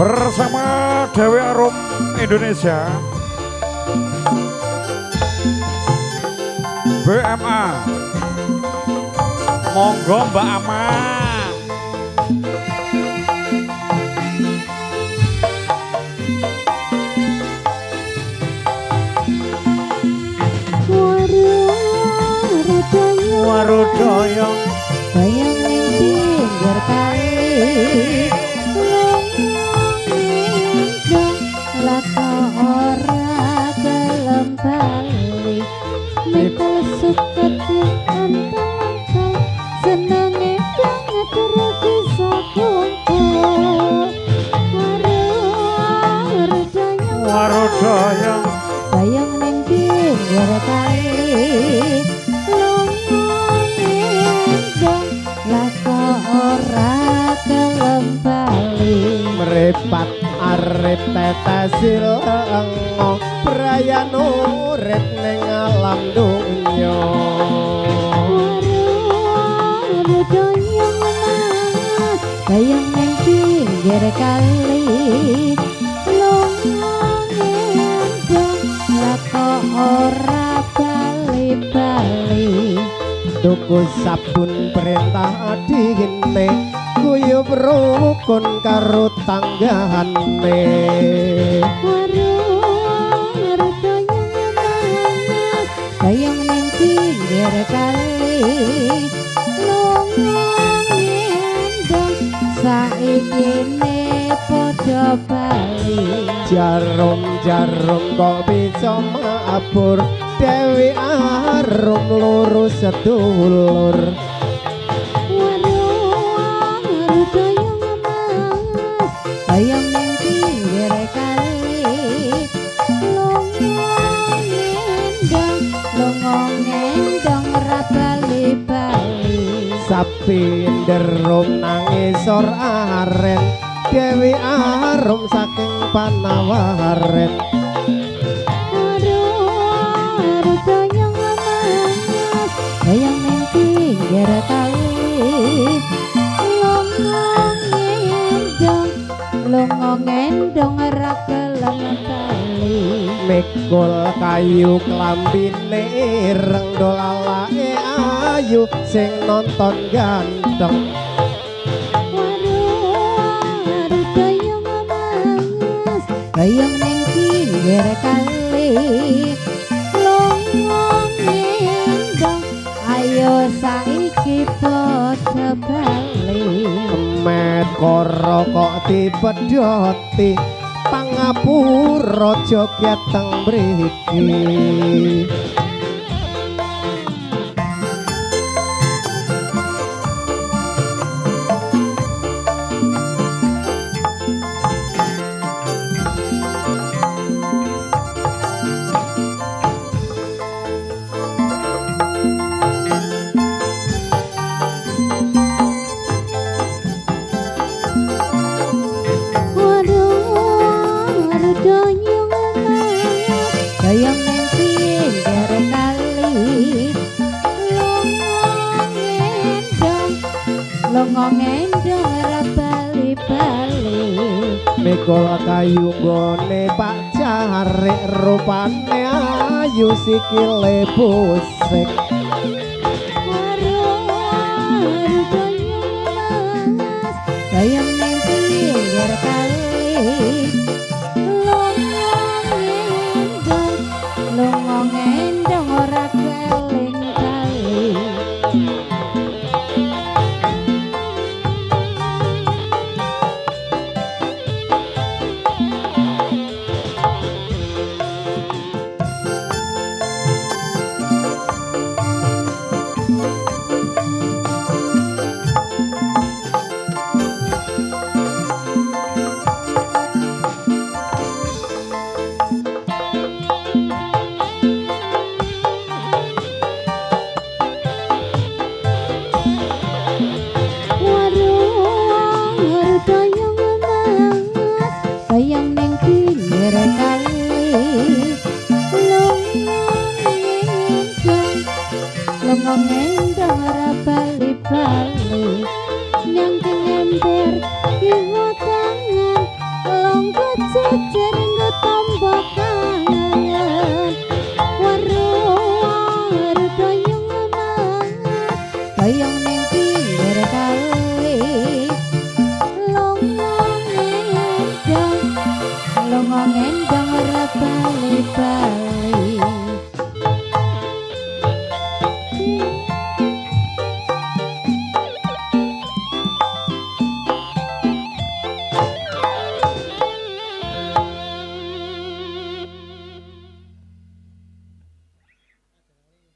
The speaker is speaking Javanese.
Bersama Dewi Arum Indonesia BMA. Monggo Mbak Ama. Warudoyo bayang ning pinggir kali lunga laka ora gelem bali mikul suket antal senenge banget terus bisa kumpul. Warudoyo Warudoyo bayang ning pinggir kali mripat arep tetesil lengo prayan urip ning alam donya. Warudoyo mas bayang ning pinggir kali lunga ngendong laka ora bali-bali. Tuku sabun perintah adine guyub rukun karo tanggane. Warudoyo mas bayang ning pinggir kali lunga ngendong saiki padha bali. Jarum-jarum kok bisa mabur Dewi Arum loro sedulur. Warudoyo mas bayang ning pinggir kali lunga ngendong ora bali-bali. Sapi nderum nang isor aren Dewi Arum saking Panawaren. Warudoyo mas bayang ning pinggir kali lunga ngendong ora gelem bali. Mikul kayu klambine ireng dolalake ayu sing nonton ganteng. Warudoyo mas bayang ning pinggir kali lunga ngendong ayo saiki padha bali. Kemet koro kok dipedhoti pangapura joget teng mriki. Warudoyo mas bayang ning pinggir kali lunga ngendong ora bali-bali. Mikul kayu nggone Pak Jarik rupane ayu sikile busik. Warudoyo mas bayang ning pinggir kali lunga ngendong ora keling kali. Warudoyo mas bayang ning pinggir kali lunga ngendong ora bali-bali. Nyangking ember kiwa